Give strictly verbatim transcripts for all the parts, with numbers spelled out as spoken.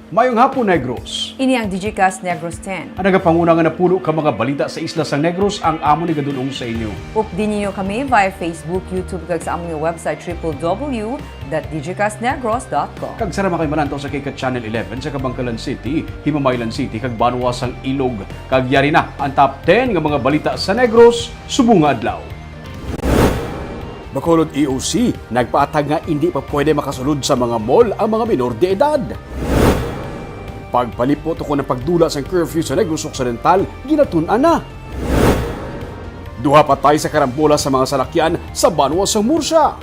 Mayong hapon, Negros. Ini ang Digicast Negros ten. Ang nagapanguna nga napulo ka mga balita sa isla sang Negros ang amon igadul-ong sa inyo. Updi ninyo kami via Facebook, YouTube, kag sa amon nga website, triple W dot digicast negros dot com. Kag sara man kay manantaw sa K CAT Channel eleven sa Kabankalan City, Himamaylan City, kag banwa sang Ilog. Kag yari na ang top ten nga mga balita sa Negros subong nga adlaw. Bacolod E O C nagpaatag nga indi pa pwede makasulod sa mga mall ang mga minor de edad. Pagpalipot ukon ang pagdula sang curfew sa Negros Occidental ginatun-an na. Duha patay sa karambola sa mga salakyan sa banwa sa Murcia.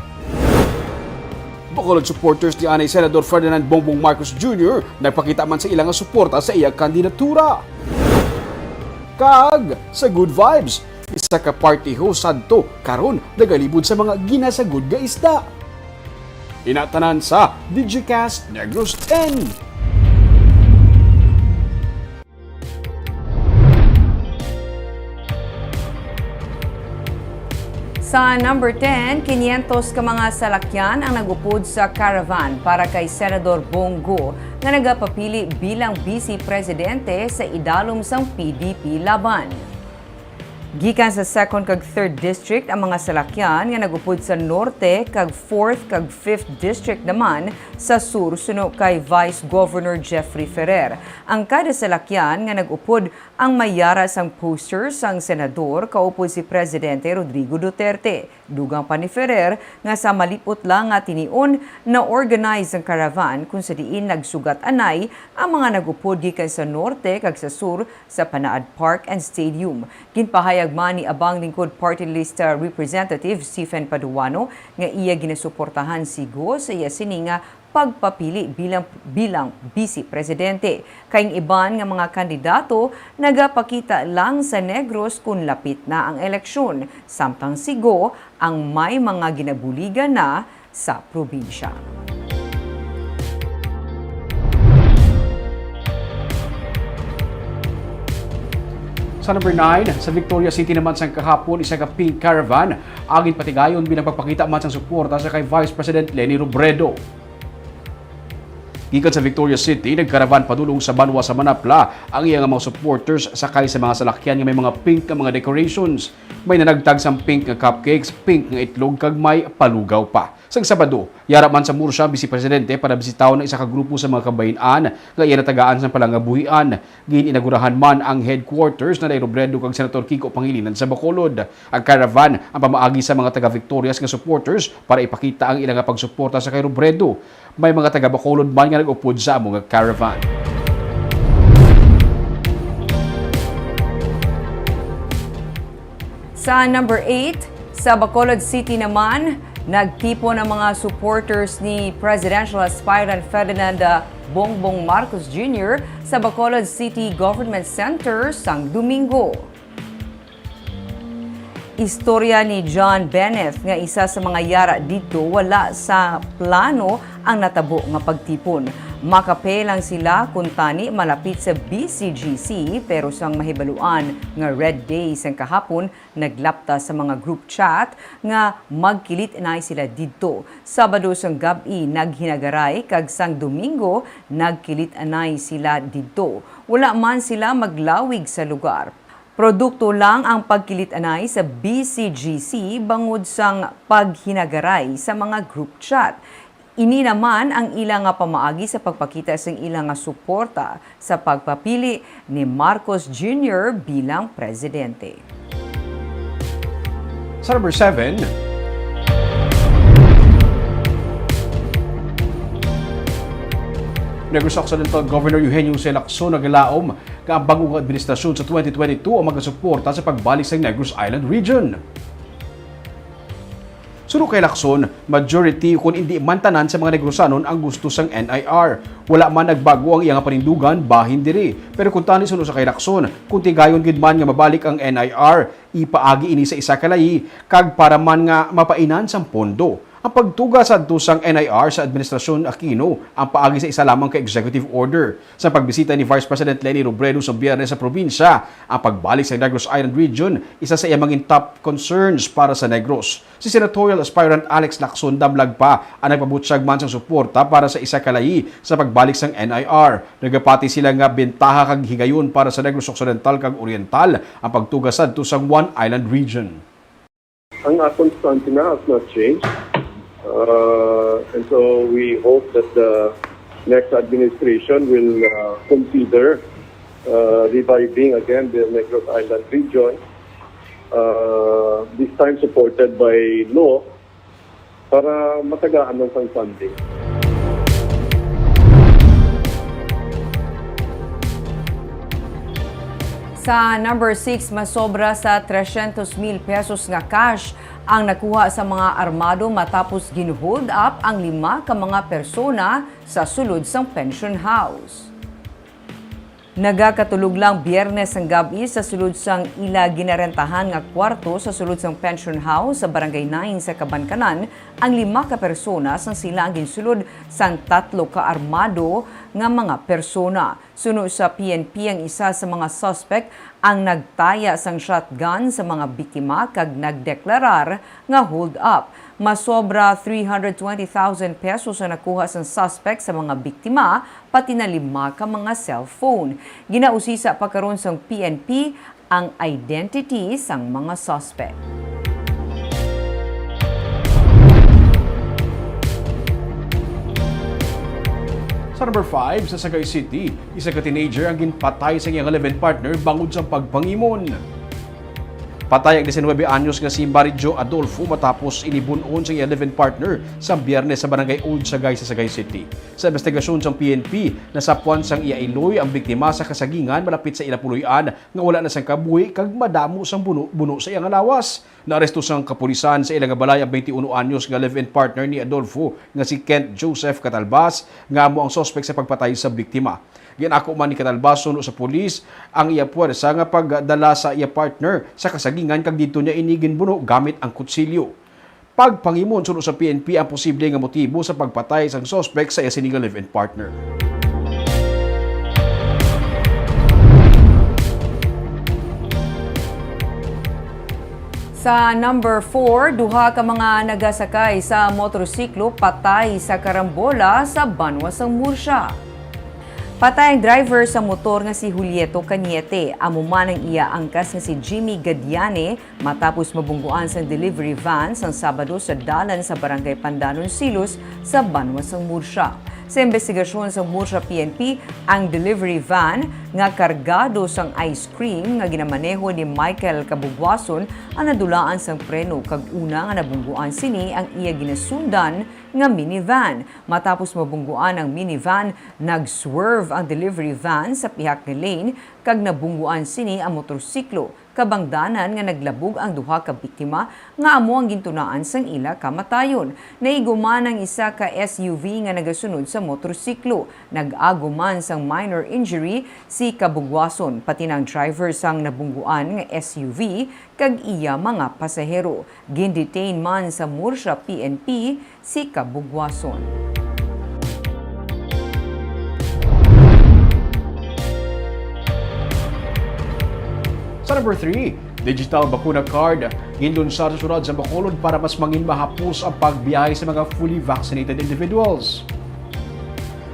Bacolod supporters ni anay Senador Ferdinand Bongbong Marcos Junior nagpakita man sa ila nga suporta sa iya kandidatura. Kag sa Good Vibes, isa ka party host sadto karon nagalibod sa mga ginasagod nga isda. Ina tanan sa Digicast Negros ten. Sa number ten, kinyentos ka mga salakyan ang nag-upod sa caravan para kay Senador Bong Go nga nagapapili bilang Vice Presidente sa idalom sang P D P Laban. Gikan sa second kag third district ang mga salakyan nga nag-upod sa norte, kag fourth kag fifth district naman sa sur suno kay Vice Governor Jeffrey Ferrer. Ang kada salakyan nga nag-upod ang may yara sang poster sang senador kaupod si Presidente Rodrigo Duterte. Dugang pa ni Ferrer nga sa malipot lang nga tinion, na-organize ang caravan kung sa diin nagsugat anay ang mga nag-upod gikan sa norte kag sa sur sa Panaad Park and Stadium. Ginpahayag man ni Abang Lingkod Party List, uh, Representative Stephen Paduano nga iya ginasuportahan si Go sa iya sini nga pagpapili bilang, bilang Vice Presidente. Kay ang iban nga mga kandidato nagapakita lang sa Negros kon lapit na ang eleksyon, samtang si Go ang may mga ginabuligan na sa probinsya. Sa number nine, sa Victoria City naman sang kahapon, isa ka pink caravan ang ginpatigayon bilang pagpakita man sang suporta sa kay Vice President Leni Robredo. Gikan sa Victoria City, nagkaravan padulong sa banwa sa Manapla ang iya nga mga supporters sakay sa mga salakyan nga may mga pink nga mga decorations. May nanagtag sang pink nga cupcakes, pink nga itlog, kag may palugaw pa. Sang Sabado, yara man sa Murcia ang Vice Presidente para bisitahon ang isa ka grupo sa mga kabayin-an nga iya natagaan sang palangabuhian. Gin-inaugurahan man ang headquarters ni Nanay Robredo kag Senator Kiko Pangilinan sa Bacolod. Ang caravan ang pamaagi sa mga taga-Victorias nga supporters para ipakita ang ila nga pagsuporta sa kay Robredo. May mga taga-Bacolod man nga nag-upod sa amo nga caravan. Sa number eight, sa Bacolod City naman, nagtipon ang mga supporters ni presidential aspirant Ferdinand, ah, Bongbong Marcos Junior sa Bacolod City Government Center sang Domingo. Istorya ni John Benneth nga isa sa mga yara didto, wala sa plano ang natabo nga pagtipon. Makape lang sila kuntani malapit sa B C G C, pero sang mahibaluan nga Red Day sang kahapon, naglapta sa mga group chat nga magkilit anay sila didto. Sabado sang gab-i naghinagaray kag sang Domingo nagkilit anay sila didto. Wala man sila maglawig sa lugar. Produkto lang ang pagkilit anay sa B C G C bangod sang paghinagaray sa mga group chat. Ini naman ang ila nga pamaagi sa pagpakita sang ila nga suporta sa pagpapili ni Marcos Junior bilang presidente. Sa number seven, Negros Occidental Governor Eugenio Jose Lacson nagalaom nga ang bag-o nga administrasyon sa twenty twenty-two ang magasuporta sa pagbalik sa Negros Island Region. Suno kay Lacson, majority kon indi man tanan sa mga Negrosanon ang gusto sang N I R. Wala man nagbago ang iya nga panindugan bahin diri. Pero kuntani suno sa kay Lacson, kung tigayon gid man nga mabalik ang N I R, ipaagi ini sa isa ka layi kag para man nga mapainan sang pondo. Ang pagtuga sadto sang N I R sa Administrasyon Aquino ang paagi sa isa lamang ka executive order. Sa pagbisita ni Vice President Leni Robredo sa Biyernes sa probinsya, ang pagbalik sa Negros Island Region isa sa iya mangin top concerns para sa Negros. Si senatorial aspirant Alex Lacson damlag pa ang nagpabutyag man sang suporta para sa isa ka layi sa pagbalik sang N I R. Nagapati sila nga bentaha kag higayon para sa Negros Occidental kag Oriental ang pagtuga sadto sang One Island Region. Ang akon stance na has not changed. Uh, and so we hope that the next administration will uh, consider uh, reviving again the Negros Island region, uh, this time supported by law, para matagaan ang sang funding. Sa number six, masobra sa tresyentos mil pesos nga cash ang nakuha sa mga armado matapos gin-hold up ang lima ka mga persona sa sulod sang pension house. Nagakatulog lang Biyernes ang gab-i sa sulod sang ila ginarentahan nga kwarto sa sulod sang pension house sa Barangay nine sa Kabankanan ang lima ka persona sang sila ang ginsulod sang tatlo ka armado nga mga persona. Suno sa P N P, ang isa sa mga suspek ang nagtaya sang shotgun sa mga biktima kag nagdeklarar nga hold up. Masobra three hundred twenty thousand pesos ang nakuha sang suspek sa mga biktima, pati na lima ka mga cellphone. Ginausisa pa karon sang P N P ang identity sang mga suspek. Sa number five, sa Sagay City, isa ka teenager ang ginpatay sa iyang live-in partner bangod sa pagpangimon. Patay ang diecinuebe anyos nga si Marijo Adolfo matapos ini bun-on sa iya live-in partner sa Biyernes sa Barangay Old Sagay sa Sagay City. Sa investigasyon sang P N P, nasapwan sang iya iloy ang biktima sa kasagingan malapit sa ila puloy-an nga wala na sang kabuhi kag madamo sang buno-buno sa iya nga lawas. Naaresto sang kapulisan sa ila nga balay ang twenty-one anyos nga live-in partner ni Adolfo nga si Kent Joseph Catalbas, nga amo ang suspek sa pagpatay sa biktima. Ginako man ni Catalbas suno sa pulis ang iya puwersa nga pagdala sa iya partner sa kasagingan kag didto niya ini ginbuno gamit ang kutsilyo. Pagpangimon suno sa P N P ang posible nga motibo sa pagpatay sang suspek sa iya sini nga live-in partner. Sa number four, duha ka mga nagasakay sa motorsiklo patay sa karambola sa banwa sang Murcia. Patay ang driver sa motor nga si Julieto Cañete. Amo man ang iya angkas nga si Jimmy Gadiane matapos mabungguan sang delivery van sang Sabado sa dalan sa Barangay Pandanon Silos sa banwa sang Murcia. Sa imbestigasyon sang Murcia P N P, ang delivery van nga kargado sang ice cream nga ginamaneho ni Michael Kabugwason ang nadulaan sang preno kag una nga nabungguan sini ang iya ginasundan nga minivan. Matapos mabungguan ang minivan, nag-swerve ang delivery van sa pihak nga lane kag nabungguan sini ang motorsiklo. Kabangdanan nga naglabog ang duha ka biktima nga amo ang gintunaan sang ila kamatayon. Naigo man ang isa ka S U V nga nagasunod sa motorsiklo. Nag-ago man sang minor injury si Kabugwason, pati na ang driver sang nabungguan nga S U V kag iya mga pasahero. Gindetain man sa Murcia P N P si Kabugwason. Sa number three, digital bakuna card. Ginlunsar sa syudad sa Bacolod para mas mangin mahapos ang pagbiyahe sa mga fully vaccinated individuals.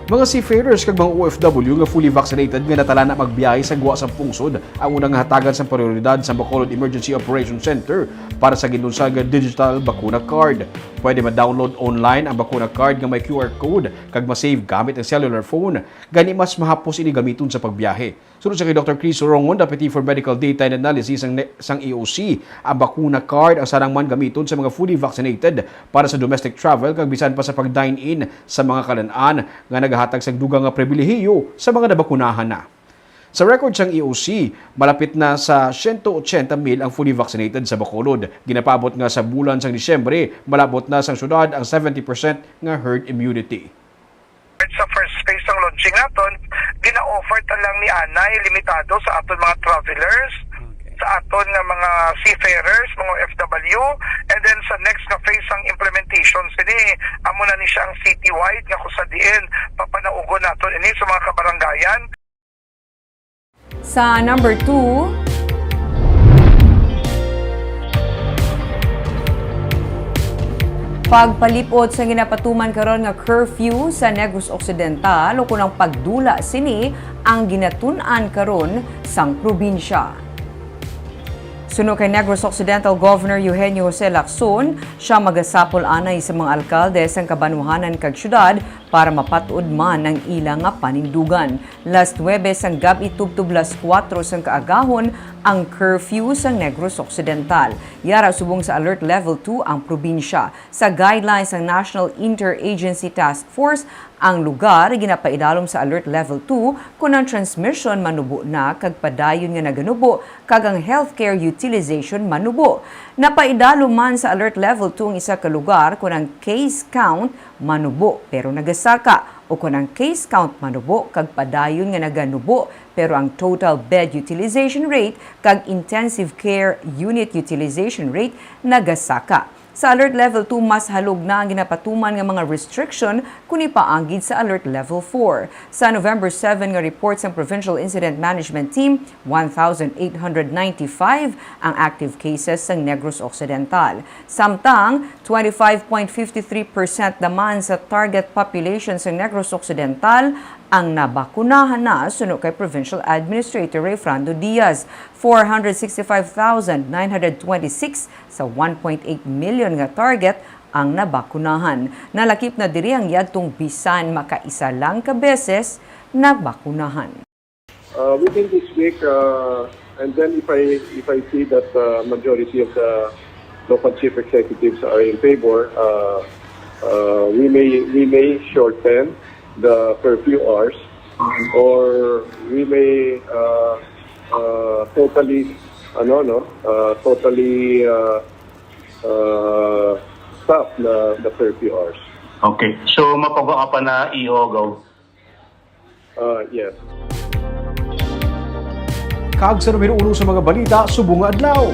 Mga seafarers kag mga O F W nga fully vaccinated nga natala na magbiyahe sa gwa sa pungsod ang unang hatagan sang prioridad sa Bacolod Emergency Operations Center para sa ginlunsar nga digital bakuna card. Pwede ma-download online ang bakuna card nga may Q R code kag ma-save gamit ang cellular phone. Gani, mas mahapos ini gamiton sa pagbiyahe. Suno sa kay Doktor Chris Rongon, Deputy for Medical Data and Analysis sang, sang E O C, ang bakuna card ang sarang man gamiton sa mga fully vaccinated para sa domestic travel kag bisan pa sa pag-dine-in sa mga kalan-an nga nagahatag sang dugang nga pribilehiyo sa mga nabakunahan na. Sa record sang E O C, malapit na sa siyento otsenta mil ang fully vaccinated sa Bacolod. Ginapaabot nga sa bulan sang Disyembre, malabot na sang syudad ang seventy percent nga herd immunity. Sa first phase sang launching naton, gina-offer ta lang ni anay limitado sa aton mga travelers. sa aton nga mga seafarers, mga O F W, and then sa next nga phase sang implementation sini, amo na ni siya ang citywide nga kung sa diin papanaugon naton ini sa mga kabarangayan. Sa number two, pagpalipot sa ginapatuman karon nga curfew sa Negros Occidental, o kun ang pagdula sini ang ginatun-an karon sang probinsya. Suno kay Negros Occidental Governor Eugenio Jose Lacson, siya magasapol anay sa mga alkalde sang kabanwahanan kag syudad para mapat-od man ang ila nga panindugan. Las nuebe sang gab-i tubtob las kuwatro sang kaagahon ang curfew sa Negros Occidental. Yara subong sa Alert Level two ang probinsya. Sa guidelines sang National Interagency Task Force, ang lugar ginapaidalom sa Alert Level two kon ang transmission manubo na kag padayon nga naganubo kag ang healthcare utilization manubo. Napaidalom man sa Alert Level two ang isa ka lugar kon ang case count manubo pero nagasaka, o kon ang case count manubo kag padayon nga naganubo pero ang total bed utilization rate kag intensive care unit utilization rate nagasaka. Sa Alert Level two, mas halog na ang ginapatuman nga mga restriction kon ipaanggid sa Alert Level four. Sa November seven nga report sang Provincial Incident Management Team, one thousand eight hundred ninety-five ang active cases sa Negros Occidental. Samtang, twenty-five point fifty-three percent naman sa target population sa Negros Occidental ang nabakunahan na, suno kay Provincial Administrator Rayfrando Diaz. Four hundred sixty-five thousand nine hundred twenty-six sa one point eight million nga target ang nabakunahan. Nalakip na diri ang yadtong bisan makaisa lang ka beses nabakunahan. Uh, within this week, uh, and then if I if I see that the majority of the local chief executives are in favor, uh, uh, we may we may shorten the curfew hours, or we may uh, uh, totally ano no uh, totally uh, uh, stop the the curfew hours. Okay. So mapagawa pa na E O Gov. Uh, yes. Kag sa numero uno sa mga balita subong nga adlaw.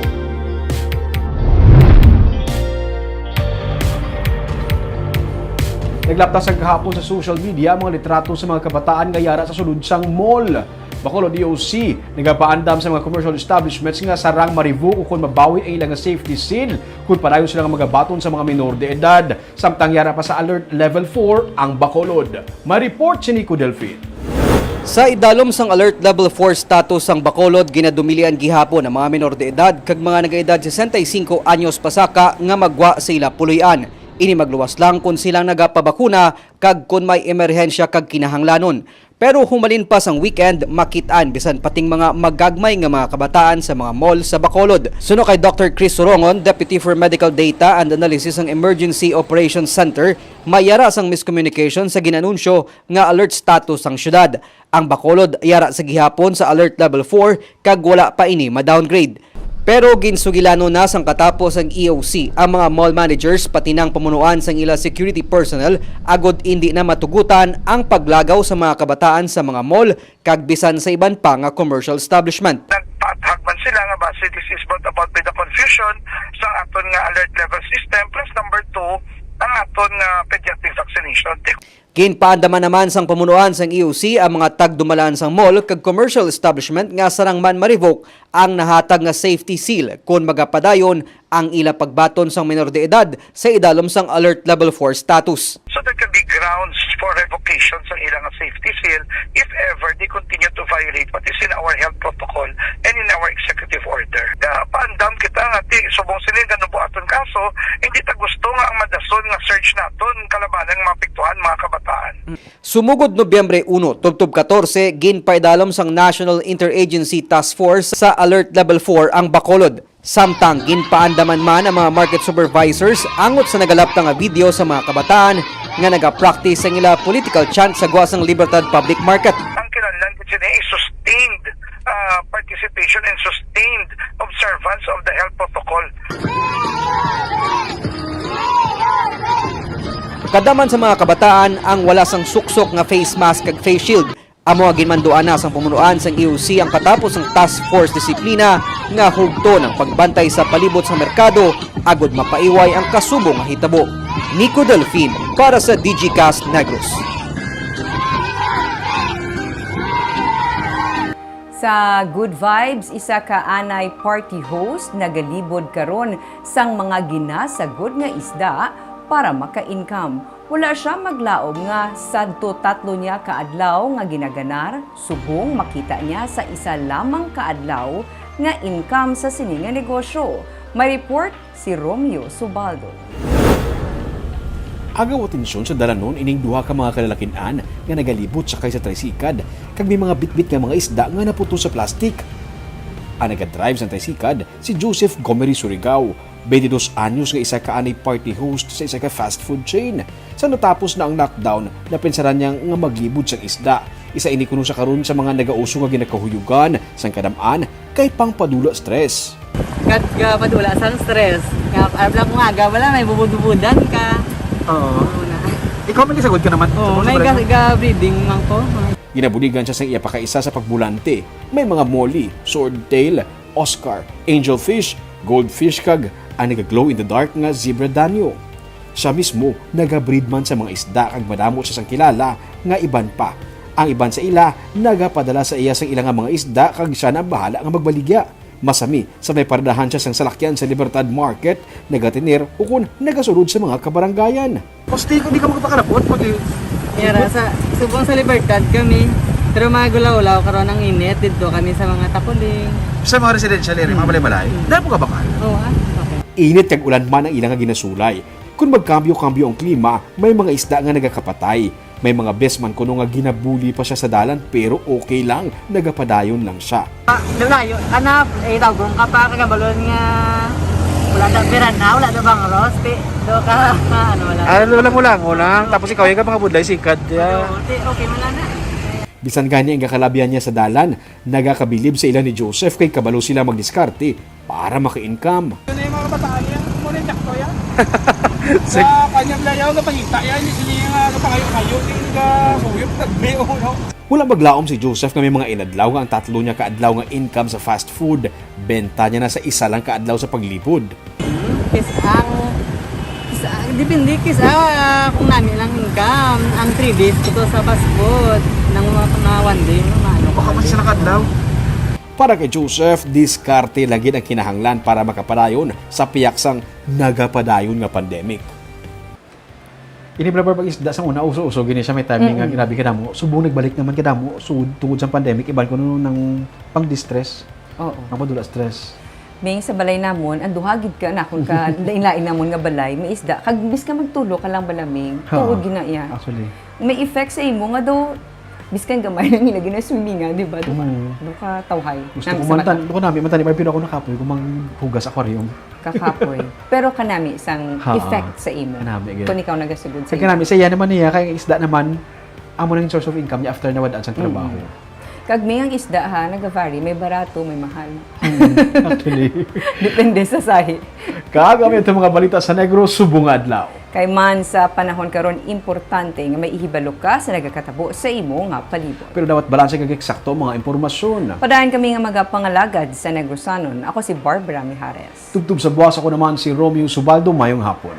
Naglapta sa gahapon sa social media ang mga litrato sa mga kabataan nga yara sa sulod sang mall. Bacolod E O C nagapaandam sa mga commercial establishments nga sarang ma-revoke ukon mabawi ang ilang safety seal kung padayon sila nga magabaton sa mga minor de edad. Samtang yara pa sa Alert Level four ang Bacolod. May report si Nico Delfin. Sa idalom sang Alert Level four status sang Bacolod, ginadumilian gihapon ang mga minor de edad kag mga nagaedad sesenta y cinco anyos pasaka nga maggwa sa ila puloy-an. Ini magluwas lang kon sila nagapabakuna kag kon may emerhensya kag kinahanglanon. Pero humalin pa sang weekend, makit-an bisan pating mga magagmay nga mga kabataan sa mga mall sa Bacolod. Suno kay Doctor Chris Surongon, Deputy for Medical Data and Analysis sang Emergency Operations Center, may yara sang miscommunication sa ginanunsyo nga alert status sang syudad. Ang Bacolod yara sa gihapon sa Alert Level four kag wala pa ini ma-downgrade. Pero ginsugilanon na sang katapo sang E O C ang mga mall managers pati nang pamunuan sang ila security personnel agod indi na matugutan ang paglagaw sa mga kabataan sa mga mall kag bisan sa iban pa nga commercial establishment. Nagpaathag man sila nga basi this is brought about by the confusion sa aton nga alert level system plus number two ang aton nga pediatric vaccination. Ginpaandaman naman sang pamunuan sang E O C ang mga tagdumalaan sang mall kag commercial establishment nga sarang man ma-revoke ang nahatag nga safety seal kon magapadayon ang ila pagbaton sang minor de edad sa idalom sang Alert Level four status. So there can be grounds for revocation sa ilang safety seal if ever they continue to violate what is in our health protocol and in our executive order. Paandam kita nga ti subong sini nga nubuaton kaso, hindi ta gusto nga ang madason nga search naton kalabanan nga maapektuhan mga kabataan. Sumugod Nobyembre uno, tubtob katorse, ginpaidalom sang National Interagency Task Force sa Alert Level four ang Bacolod. Samtang ginpaandaman man ang mga market supervisors angot sa nagalapta nga video sa mga kabataan nga nagapractice sang ila political chant sa gwa sang Libertad Public Market. Ang kinahanglan gid sini is sustained ah, participation and sustained observance of the health protocol. Kada man sa mga kabataan ang wala sang suksok nga face mask kag face shield. Amo nga ginmanduan na sang pamunuan sang E O C ang patapos sang Task Force Disiplina nga hugton ang pagbantay sa palibot sa merkado agod mapaiway ang kasubong nga hitabo. Nico Delfin para sa Digicast Negros. Sa Good Vibes, isa ka anay party host nagalibod karon sang mga ginasagod nga isda para maka-income. Wala sia maglaom nga sadto tatlo niya ka adlaw nga ginaganar subong makita niya sa isa lamang ka adlaw nga income sa sini nga negosyo. May report si Romeo Subaldo. Agaw atensyon sa dalanon ining duha ka mga kalalakin-an nga nagalibot sakay sa tricycad kag may mga bitbit nga mga isda nga naputol sa plastik. Ang nagadrive sang tricycad si Joseph Gomery Surigao, twenty-dos anyos, nga isa ka anay party host sa isa ka fast food chain. Sa natapos na ang lockdown, napinsaran niya nga maglibod sang isda. Isa ini kuno sa karon sa mga nagauso nga ginakahuyugan sang kadam-an kay pangpadula stress. Kat ka padula sang stress. Nga, alam lang ko nga, aga wala, may bubud-bubudan ka. Oo. Oo na. Ikaw, may kasagod ka naman. Oo, Tapos may wala ga, na. Ga-breeding man ko. Ginabuligan siya sang iya pakaisa sa pagbulante. May mga molly, swordtail, Oscar, angelfish, goldfish, kag ang naga-glow in the dark nga zebra danio. Siya mismo nagabreed man sa mga isda kag madamo siya sang kilala nga iban pa. Ang iban sa ila nagapadala sa iya sang ila nga mga isda kag siya na ang bahala nga magbaligya. Masami sa may paradahan siya sang salakyan sa Libertad Market, nagatener ukon nagasulod sa mga kabaranggayan. Poste ko, di ka magpakarapot pag Yara, sa, subong sa Libertad kami. Pero mga gulaw-ulaw, karon ang init, dito kami sa mga takuling. Sa mga residential area, mga Hmm. balay-balay, Hmm. dahil po ka bakal. Oo, ah, okay. Init kag ulan man ang ilang nga ginasulay. Kung magkambyo-kambyo ang klima, may mga isda nga nagakapatay. May mga bes man kuno nga ginabuli pa siya sa dalan, pero okay lang, nagapadayon lang siya. Ah, lalayo, anak, eh, tawgon ka pa, kagabalon nga wala na, pera na, wala na bang Ross, ti, do ka, ano, wala. Ah, wala mo lang, wala. Tapos ikaw, yung mga budlay, sikat, ya. Oo, ti, okay, wala na. Bisan gani ang kakalabyan niya sa dalan, nagakabilib sa ila ni Joseph kay kabalo sila magdiskarte para maka-income. Yun na yung mga kabataan yan, muna yung dakto yan. Sa kanyang layaw, napangita yan, yung sila yung, ah, kapangayo-ngayo, yung, ah, suyop, tagbi, o, no? Wala maglaom si Joseph nga may mga inadlaw nga ang tatlo niya ka adlaw nga income sa fast food, benta niya na sa isa lang ka adlaw sa paglibod. Kis ang, kis ang, depende, kis ah, kung nani lang income, ang three days ko to sa fast food, nang mga, mga one day, mga ano. Baka man siya nakadlaw. Para kay Joseph, diskarte lagi ang kinahanglan para makapadayon sa piyaksang nagapadayon nga pandemic. Ini, brother, pag isda sa una, uso-uso gini siya, may timing nga Mm-mm. grabe kadamo. Subong nagbalik naman kadamo, so, tungod sa pandemic, iban kuno nang pang-distress. Oo. Ang padula stress. Ming, sa balay namon, ang duha gid ka nakon ka lain-lain namon nga balay, may isda. Kag bis ka magtulo ka lang bala, Ming, Ha. tuod gina iya. Actually. May effect sa imo nga daw, biskan gamay lang nila gina-swimming nga, di ba? Duha, Mm. duha ka tawhay. Gusto Nami ko sa man mata. tan-, ko nami, man tani, pero ako nakapoy kung maghugas aquarium. Kakapoy. Pero kanami sang Ha. effect sa imo. Kanami, gid. Kung ikaw nagasugod sa Kay imo. kanami, sa iya naman niya, kay isda naman, amo nang source of income niya after nawadaan sa Mm. trabaho. Kag may ang isda, ha, nagavary, may barato, may mahal. Mm, actually. Depende sa sahi. Kag kami itong mga balita sa Negros subong nga adlaw. Kay man sa panahon karon, importante nga may ihibalo ka sa nagakatabo sa imo nga palibot. Pero dapat balanse kag eksakto ang mga impormasyon. Padayon kami nga magapangalagad sa Negrosanon. Ako si Barbara Mijares. Tubtob sa buwas, ako naman si Romeo Subaldo. Mayong hapon.